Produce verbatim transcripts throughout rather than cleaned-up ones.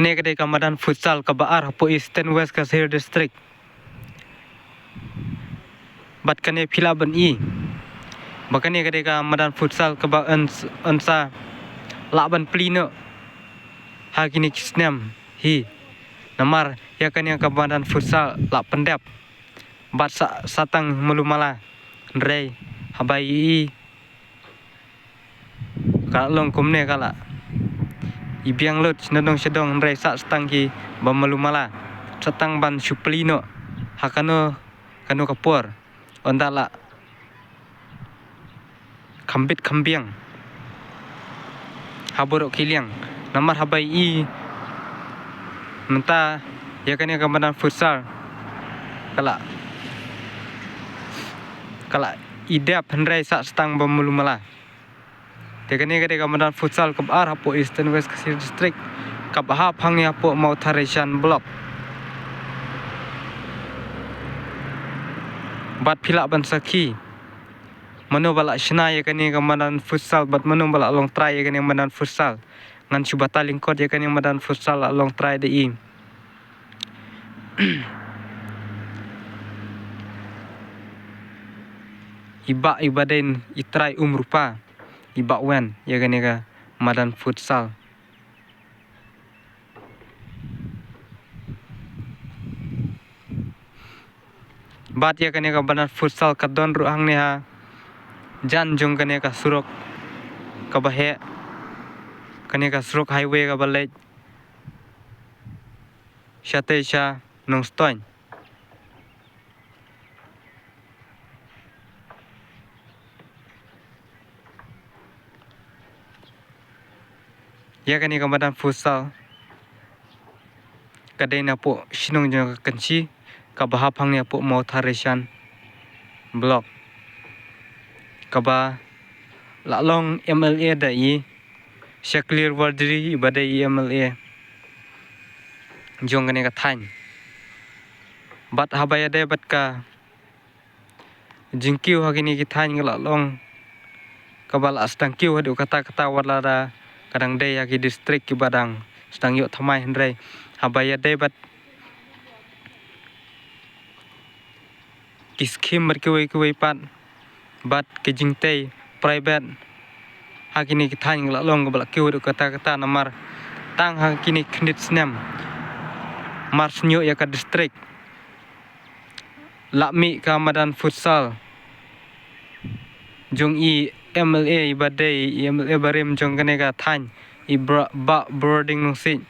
Kane ka dei ka madan futsal kaba ar hapoh Eastern West Khasi Hills District. Bad kane phi lah ban i ba kane ka dei ka madan futsal kaba yn, yn sa lah ban plie noh ha kine ki snem hi. Namar ïa kane ka madan futsal la pyndep bad sa, sa tang malu mala. Hynrei haba i, i ka la long kumne ka la i biang lut na dong sha dong, hynrei sa, sa tang ki ba malu mala, sa tang ban shu plie noh ha kano kano ka por. Ynda la kham bit kham biang ha baroh ki liang. Namar haba i mynta ïa kane ka madan futsal ka la, ka la i dep, hynrei sa, sa tang ba malu mala. Te kane ka dei ka madan futsal kaba ar hapoh Eastern West Khasi District, kaba hap hangne hapoh Mawthadraishan Block. Bad phi lah ban sakhi mano ba la shna ïa kane ka madan futsal bad mano ba la long trai ïa kane ka madan futsal. Ngan shu batai lyngkot ïa kane ka madan futsal la long trai da i, i bah, i ba dei i trai um rupa, i Bah Wen, ïa kane ka madan futsal. Bad ïa kane ka madan futsal ka don ruh hangne ha jan jong kane ka surok kaba heh, kane ka surok highway kaba leit shatei sha Nongstoiñ. Ïa kane ka madan futsal ka dei napoh shnong jong ka Kynshi, kaba hap hangne hapoh Mawthadraishan Block, kaba la long M L A da i Shakliar Warjri, i ba dei i M L A jong kane ka thaiñ. Bad haba ïadei bad ka jingkiew ha kine ki thaiñ ka la long kaba la sdang kiew haduh katta katta, wat lada ka dang dei ha ki district kiba dang sdang ïoh thymmai, hynrei haba ïadei bad ki skhim bad kiwei kiwei pat bad ki jingtei private ha kine ki thaiñ ka la long kaba la kiew haduh katta katta. Namar tang ha kine khyndiat snem mar shu ïoh ïa ka district la mih ka madan futsal jong i M L A i ba dei i M L A barim jong kane ka thaiñ, i Bah Broding Nongsiej.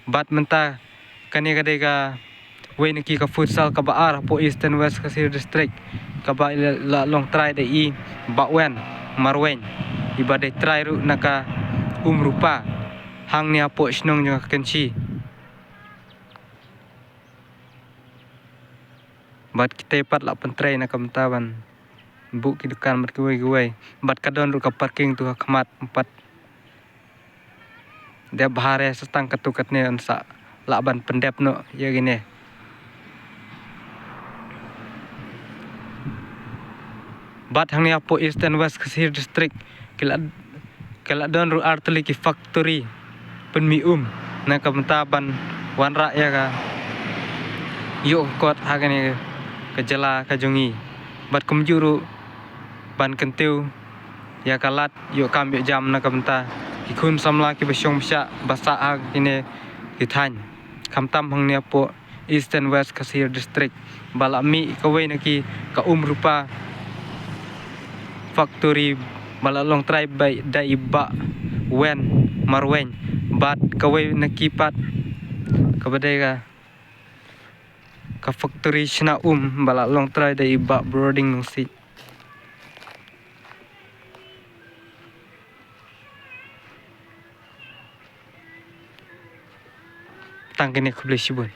Bad mynta kane ka dei kawei na ki ka futsal kaba ar hapoh Eastern West Khasi Hills District, kaba la long trai da i Bah Wen Marwein, i ba dei trai ruh na ka um rupa hangne hapoh shnong jong ka Kynshi. Bad kita pat la pyntrei na ka bynta ban buh ki dukan bad kiwei kiwei. Bad ka don ruh ka parking tu ha khmat, ym pat dep bha re, sa tang katto katne yn sa lah ban pyndep noh ïa kine. Bad hangne hapoh Eastern West Khasi Hills District ki la, ki la don ruh artylli ki factory pynmih um na ka bynta ban wanrah ïa ka ïoh ka kot ha kane ka jylla ka jong ngi. Bad kumjuh ruh ban kyntiew ïa ka lad ïoh kam ïoh jam na ka bynta ki khun samla kiba shong bashah ba sah ha kine ki thaiñ, khamtam hangne hapoh Eastern West Khasi Hills District, ba la mih kawei na ki ka um rupa factory ba la long trai da i Bah Wen Marwein, bad kawei na ki pat kaba dei ka, ka factory shna um ba la long trai da i Bah Broding Nongsiej. Tang kine, khublei shibun.